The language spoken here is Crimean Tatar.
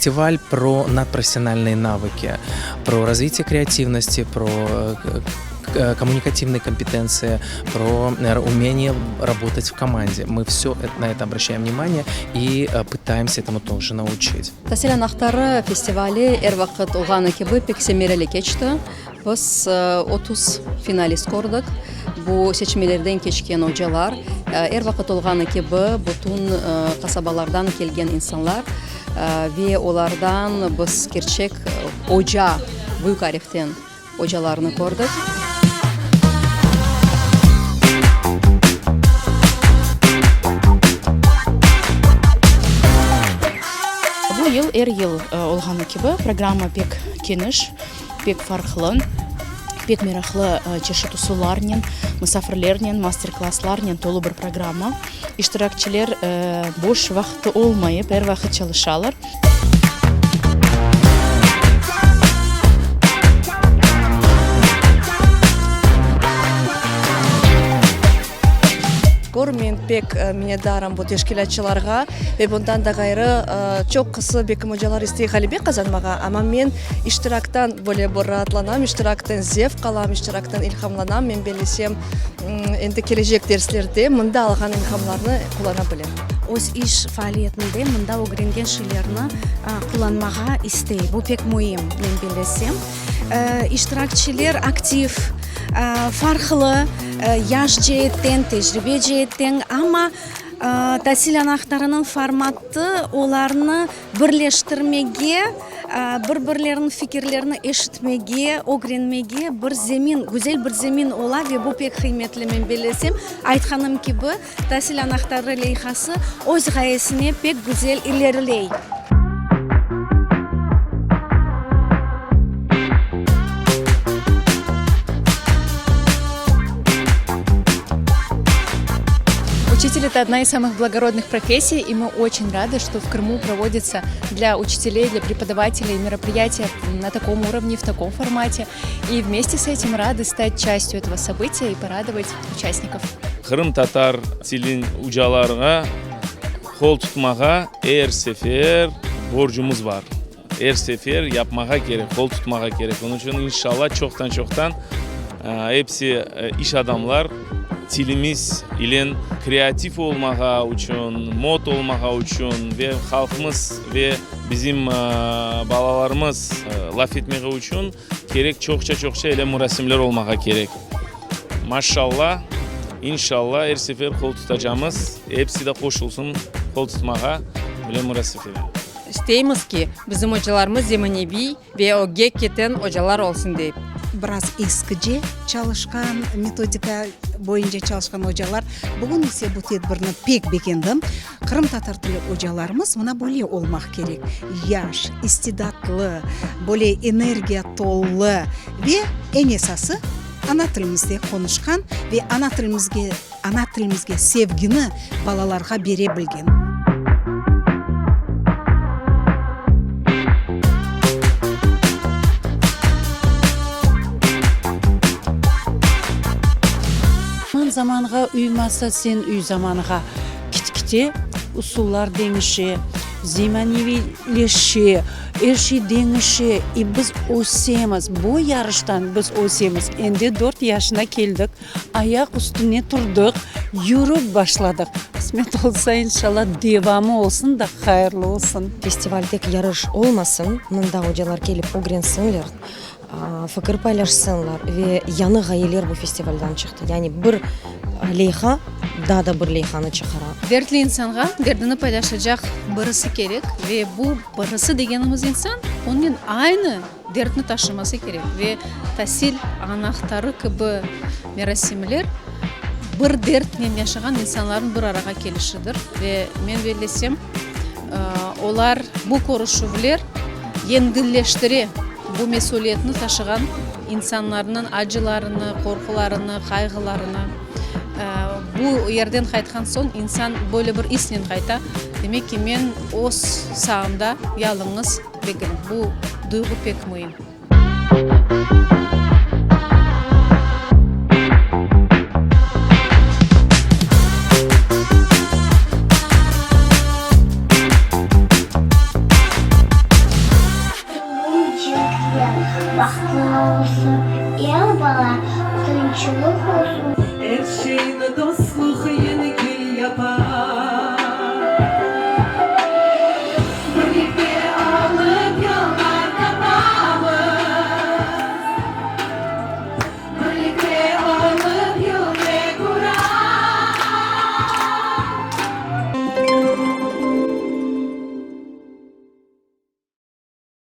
Фестиваль про надпрофессиональные навыки, про развитие креативности, про коммуникативные компетенции, про умение работать в команде. Мы все на это обращаем внимание и пытаемся этому тоже научить. Tasil anahtarı festivali er vaqıt olğanı kibi pek semereli keçti. Biz 30 finalist kördik. Bu seçmelerden keçken ocalar, er vaqıt olğanı kibi bütün qasabalardan kelgen insanlar ve olardan biz kerçek oca, büyük ariften ocalarnı kördik. Bu yıl er yıl olğanı kibi programma pek keniş, pek farqlı, pek meraqlı çeşit usullarnen, musafirlernen, master-klasslarnen tolu bir programma. İştirakçiler boş vaqtı olmayıp, er vaqıt çalışalar. Men pek minnetdarım bu teşkilâtçılarğa ve bundan da ğayrı, çoqusı bekim ocalar istey ğalebe qazanmağa, amma men iştiraktan böyle bir raatlanam, iştirakten zevq alam, iştirakten ilhamlanam. Men bellesem, endi kelecek derslerde mında alğan ilhamlarnı qullana bilem. Öz iş faaliyetinde mında ögrengen şeylerni qullanmağa istey. Bu pek müim, men bellesem. İştirakçiler aktiv, farqlı, yaş ceetten, tecribe ceetten, amma Tasil anahtarınıñ formatı olarnı birleştirmege, bir-birleriniñ fikirlerini eşitmege, ögrenmege bir zemin, güzel bir zemin ola ve bu pek qıymetli, men bellesem. Aytqanım kibi, Tasil anahtarı leyhası öz ğayesine pek güzel ileriley. Учитель – это одна из самых благородных профессий, и мы очень рады, что в Крыму проводится для учителей, для преподавателей мероприятия на таком уровне, в таком формате. И вместе с этим рады стать частью этого события и порадовать участников. Qırımtatar tilin ucalarğa qol tutmağa er sefer borcumız bar. Er sefer yapmağa kerek, qol tutmağa kerek. Onıñ içün, inşallah, çoqtan-çoqtan episi iş adamlar tilimiz ilen kreativ olmağa içün, mod olmağa içün ve halqımız ve bizim balalarımız laf etmeğe içün kerek çoqça-çoqça ele murasimler olmağa kerek. Maşşalla, inşalla, er sefer qol tutacamız, episi de qoşulsın qol tutmağa, böyle murasifege. İsteymiz ki, bizim ocalarımız zemaneviy ve ögge keten ocalar olsun deyip. Biraz eskice çalışqan metodika boyunca çalışqan ocalar. Bugün ise bu tedbirni pek begendim. Qırımtatar tili ocalarımız mına böyle olmaq kerek, yaş, istidatlı, böyle energiya tolu ve eñ esası, ana tilimizde qonuşqan ve ana tilimizge ana tilimizge sevgini balalarğa bere bilgen. Zaman zamanğa uymasa, sen uy zamanğa. Kit-kite usullar deñişe, zemaneviyleşe, er şey deñişe, i biz ösemiz, bu yarıştan biz ösemiz. Endi dört yaşına keldik, ayaq üstüne turdıq, yürüp başladıq. Qısmet olsa, inşallah, devamı olsun da, hayırlı olsun. Festival tek yarış olmasın, mında ocalar kelip ögrensinler, fikir paylaşsınlar ve yañı ğayeler bu festivaldan çıqtı. Yani bir leyha daa da bir leyhanı çıqara. Dertli insanğa derdini paylaşacaq birisi kerek ve bu birisi degenimiz insan onnen aynı dertni taşıması kerek ve tasil anahtarı kibi merasimler bir dertnen yaşağan insanlarnıñ bir arağa kelişidir ve men bellesem, olar bu körüşüvler yengilleştire bu mesüliyetni taşığan insanlarnıñ acılarını, qorqularını, qayğılarını. Bu yerden qaytqan soñ insan böyle bir isnen qayta, demek ki, men öz saamda yalıñız degilim. Bu duyğu pek müim. Dostum.